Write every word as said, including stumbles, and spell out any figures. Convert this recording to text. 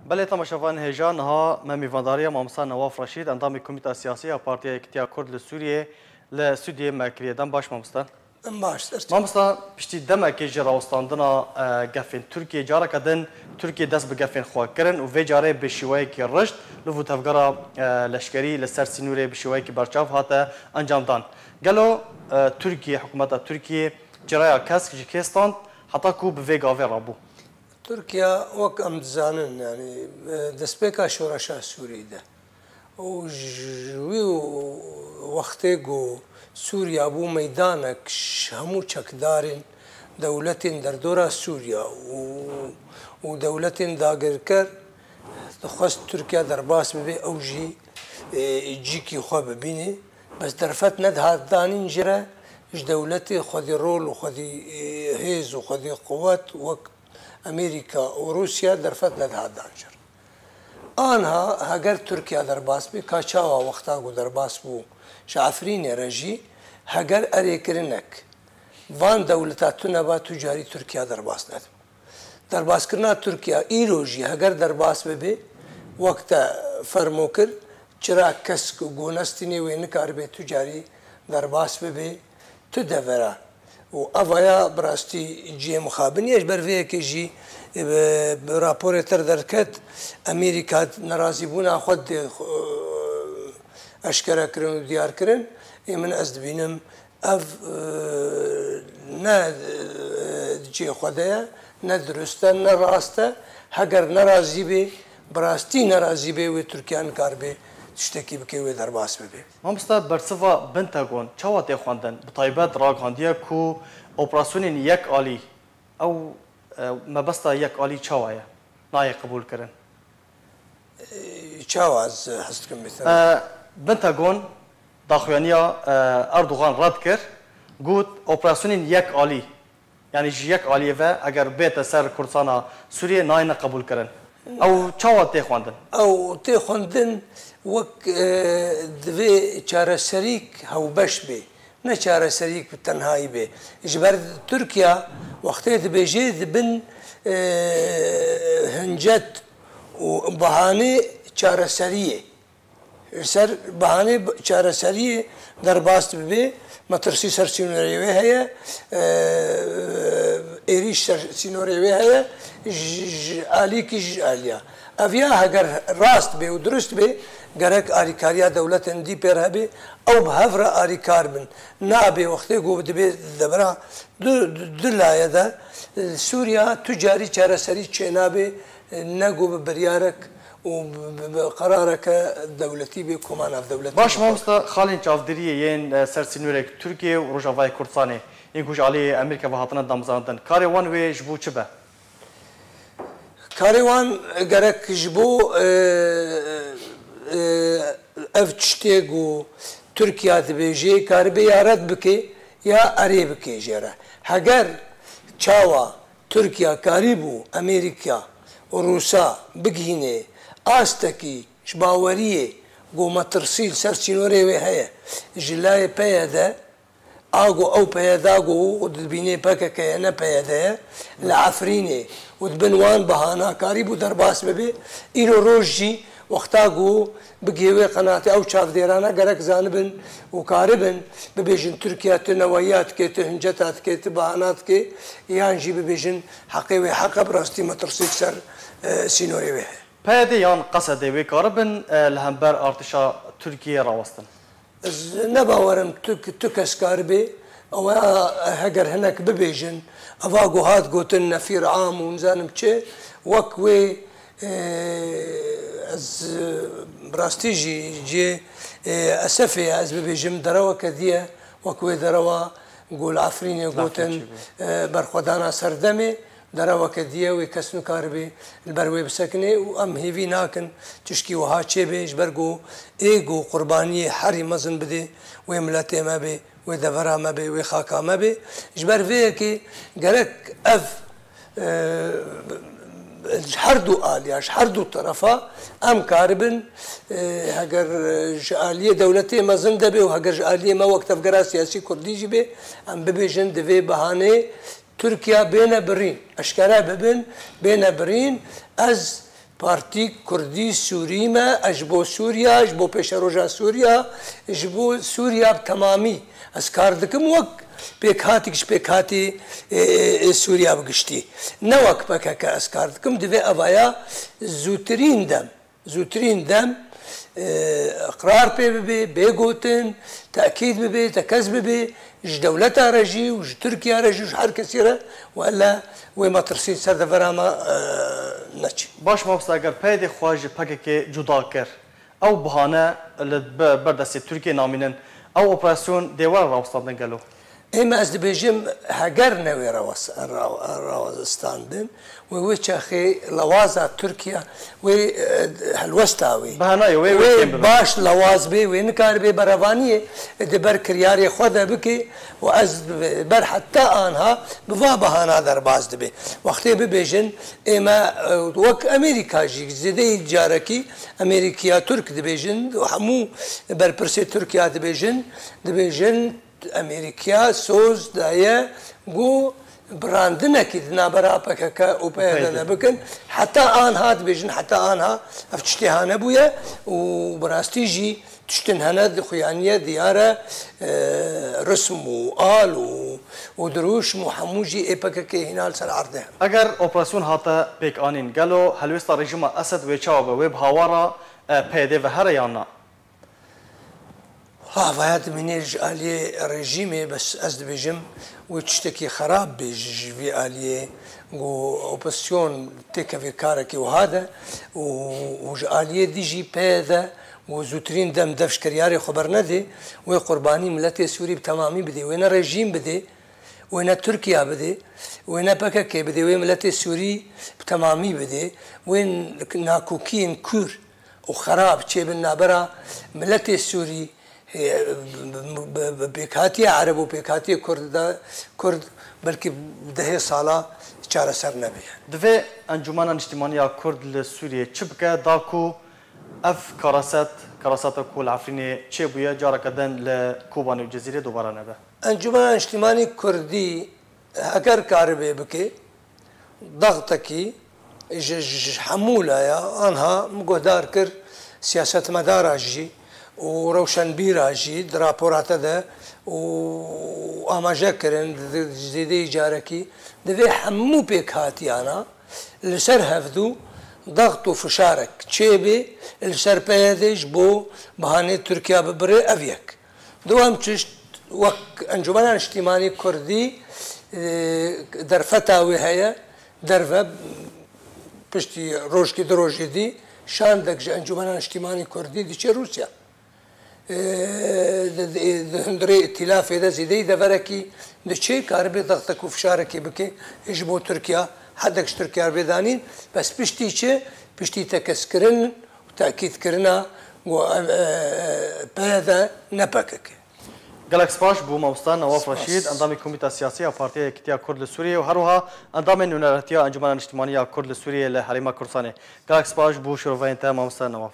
Belê temaşevanên hêja, niha me mîvandariya mamosta Newaf Reşîd, endamê Komîta Siyasî ya Partiya Yekîtiya Kurd li Sûriyê, li stûdyoyê me kiriye. Dem baş mamosta. Em baş, ser çav. Mamosta, piştî demekê ji rawestandina, e, gefên Tirkiyê, careke din Tirkiye dest bi gefên xwe kirin û vê carê bi şêweyekî rişt li vû tevgera, e, leşkerî li ser sînorê bi şêweyekî berçav hate encamdan. Gelo, e, Tirkiye, hikûmeta Tirkiyê çiraya kesk ji kê stand heta ku bi vê gavê re bû? Tirkiye, wek em dizanin, yanî, e, destpêka şoreşa Sûrî de û ji wî wextê ku Sûriya bû meydanek ji hemû çekdarên dewletên derdora Sûriya û, û dewletên dagirker dixwest Tirkiye derbas bibe, ew jî, e, cîkî xwe bibîne. Bes derfet nedihat danîn jê re, ji dewletê xwedî rol û xwedî, e, hêz û xwedî quwet wek Amerîka û Rûsya derfet nedihat dan jê re. Anha heger Tirkiye derbas bê, ka çawa wexta ku derbas bû ji Efrînê re jî, heger erêkirinek van dewleta tune ba, tu carî Tirkiye derbas nedibû. Derbaskirina Tirkiye îro jî heger derbas bibe, wek te fermo kir, çira kesk û gonestînê wê nikaribe tu carî derbas bibe, tu devera. Û evaya bi rastî cihê mixabin ye, ji ber vê yekê jî, e, bi, bi raporê ter derket, Amerîka nerazîbûna xwe dê, e, eşkere kirin û diyar kirin. Ê min ez dibînim ev, e, ne, e, cihê xwe de ye, ne dirust e, ne rast e. Heger nerazî bê, bi rastî nerazî bê, wê Tirkiye nikaribe tiştekî bike, wê derbas bibe. Mamosta, bersiva Pentagon çawa tê xwendin? Bi taybet ragihandiye ku operasyonên yek alî, ew, e, mebesta yek alî çawa ye? Nayê qebûlkirin. E, çawa ez hez dikim bêtir? E, Pentagon daxuyaniya, e, Erdogan red kir, got, operasyonên yek alî, yanî ji yek aliyê ve eger bête ser Kurdistana Sûriyê, nayêne qebûlkirin. Ew çawa tê xwendin? Ew tê xwendin wek, e, divê çareserîk hewbeş bê, ne çareserîk bi tenhayî bê. Ji ber Tirkiye wextê dibêje di bin, e, hincet û bahanê çareseriyê. Li ser bahanê b-, çareseriyê derbas dibe, metirsî ser sînorê wê heye, e, êrîş ser sînorê wê heye, ji, ji alîkî ji aliya. Ev ya heger rast bê û dirust bê, gerek alîkariya dewletên dî pê re hebe, ew bi hev re alîkar bin. Nabê wextê ku dibe di devera du, du, du laye de, e, Sûriya tu carî çareserî çênabe, e, ne ku bi biryarek û bi, bi, bi qerareke dewletî bê, ku ma navdewletî. Baş, mamosta, xalên çavdêriyê yên, e, ser sînorek Tirkiye û Rojavayê Kurdistanê, yên ku ji alî Amerîka ve hatine damezrandin, karê wan wê ji bo çi be? Karê wan gerek ji bo, e, e, ev tiştê ku Tirkiye dibêje, karibe ya red bike ya erê bike jê re. Heger çawa Tirkiye karîbû Amerîka û Rûsa bigihîne astekî ji baweriyê ku metirsî li ser sînorê wê heye, ji layê P Y D, a ku ew P Y D ku dibînê P K K ye, ne P Y D ye, li Efrînê û di bin wan bahana karîbû derbas bibe, îro roj jî wexta ku bigihê wê qenatê, ew çavdêrana gerek zanibin û karibin bibêjin, Tirkiye tu neweya dike, tu hinceta dike, tu bahana dike, yan jî bibêjin, heqê wê heq e, bi rastî metirsî li ser, e, sînorê wê heye. P Y D yan Qesedê wê karibin, e, li hember artêşa Tirkiyê rawestin? Ez ne bawer im tu, tu kes karibe, ew ya heger hinek bibêjin, eva ku hat gotin nefîr am û nizanim çi, wek wê, e, ez, e, bi rastî jî cê, e, esefê ye ez bibêjim, dereweke diye, wek wê derewa ku li Efrînê gotin, e, berxwedana serdemê, dereweke diye wê kes nikaribe li ber wê bisekine û em hêvî nakin tişkî wiha çêbe, ji ber ku ê ku qurbaniyê herî mezin bide wê miletê me be, wê devera me be, wê xaka me be. Ji ber vê yekê gerek ev, e, ji her du aliya, ji her du terefa em karibin, e, heger, e, ji aliyê dewletê mezin de be û heger ji aliyê me wek tevgera siyasî kurdî jî be, em bibêjin di vê behanê Tirkiye bêne birîn, eşkere bibin, bêne birîn. Ez Partî Kurdî Sûrî me, ez ji bo Sûriya, ji bo pêşeroja Sûriya, ji bo Sûriya bi temamî ez kar dikim wek pêkhatîk ji pêkhatî, ê, ê, ê Sûriya bi giştî. Ne wek P K K ez kar dikim, divê evaya zûtirîn dem, zûtirîn dem, ê, iqrar pê bibe, bê gotin, tekîd bibe, tekez bibe, ji dewleta re jî û ji Tirkiye re jî û ji her kesî re, wele wê metirsî ser devera me, e, neçe. Baş mamosta, eger P Y D xwe ji P K K cuda kir, ew bihane li be-, ber destê Tirkiyê namînin, ew operasyon dê were rawestandin gelo? Ê me ez dibêjim, heger ne wê rawas-, ra-, rawestandin, wê wê çaxê lawaza Tirkiye, wê, e, helwesta wê. Behanayê wê, wê Wê kêm bibe. Baş lawaz bê, wê nikaribe berevaniyê di ber kiryarê xwe de bike û ez ber heta anha bi va bahana derbas dibe. Wextê bibêjin, ê me, e, wek Amerîka jî, zêdeyî carekî Amerîkiya Tirk dibêjin, hemû berpirsê Tirkiya dibêjin, dibêjin, Amerîkiya soz daye ku birandinekî di navbera P K K û P Y D de bikin. Heta anha dibêjin, heta anha ev tiştê hane bûye û bi rastî jî tiştin hene di xuyaniye diyar e, e, rism û al û, û dirûşm û hemû jî ê P K K hîna li ser erdê hene. Eger operasyon hate pêk anîn, gelo helwêsta rejîma Esed wê çawa be? Wê bi hawara, e, P Y D ve here yan na? Wala vaya dimîne ji aliyê rejîmê, bes ez dibêjim, wê tiştekî xerab bê ji, ji vî aliyê ku opozisyon têkevê karekî wiha de û, û ji aliyê dî jî P Y D ku zûtirîn dem dev ji kiryarê xwe bernedê, wê qurbanî miletê Sûrî bi temamî bidê, wê ne rejîm bidê, wê ne Tirkiya bidê, wê ne P K K bidê, wê miletê Sûrî bi temamî bidê, wê nakokiyên kûr û xerab çêbin navbera miletê Sûrî, e, bi, bi, bi pêkhatiya Ereb û pêkhatiya Kurd de, Kurd belkî dehê sala çareser nebe. Divê Encûmena Niştimanî ya Kurd li Sûriyê çi bike da ku ev karaset, karaseta ku li Efrînê çêbûye, careke din li Kobanê û Cizîrê dubare nebe? Encûmena Niştimanî Kurdî heger karibe bike, dextekî ji, ji hemû laya anha min guhdar kir, siyasetmedara jî û rewşenbîra jî di raporate de û amaje kirin, di, di zêdeyî carekî divê hemû pêkhatiyana li ser hevdû dext û fişarek çêbê li ser P Y D ji bo bihanê Tirkiya bibire, ev yek. Dewam tişt, wek Encûmena Niştîmanî Kurdî, e, derfeta wê heye, derve piştî rojkî du rojê dî şandek ji Encûmena Niştîmanî Kurdî diçe Rûsya. E, di, di, di hundirê îtîlafê de zêdeyî deverekî diçe, karibe dextek û fişarekê bike ji bo Tirkiya, hedek ji Tirkiya bê danîn, bes piştî çi? Piştî tekez kirin û tekîd kirina ku, e, e, P Y D ne P K K. Gelek spas ji bo mamosta Nawaf Spas. Reşîd, endamê Komîta Siyasî ya Partiya Yekîtiya Kurd li Sûriyê û her wiha endamê Nûneretiya Encûmena Niştimanî ya Kurd li Sûriyê li Herêma Kurdistanê. Gelek spas ji bo şiroveyên te, mamosta Nawaf.